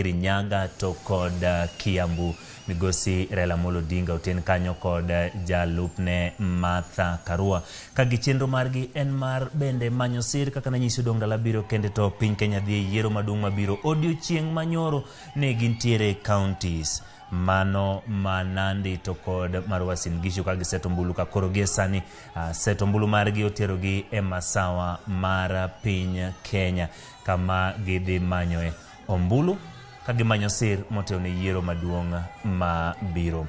Kirinyaga to kod Kiambu. Migosi Raila Amolo Odinga oten kanyo kod jalupne Martha Karua. Ka gi chenro margi en mar bende manyo sir kaka nanyisi odong' ndalo abiriyo kende to piny Kenya dhi e yiero maduong' mabiro odiochieng' manyoro ne gintiere counties mano ma Nandi to kod mar Uasin Gishu ka giseto ombulu ka koro gie sani seto ombulu margi oterogi e masawa mar piny Kenya kama gidhi manyoe ombulu ka gimanyo sir motelo ne yiero maduong' ma biro.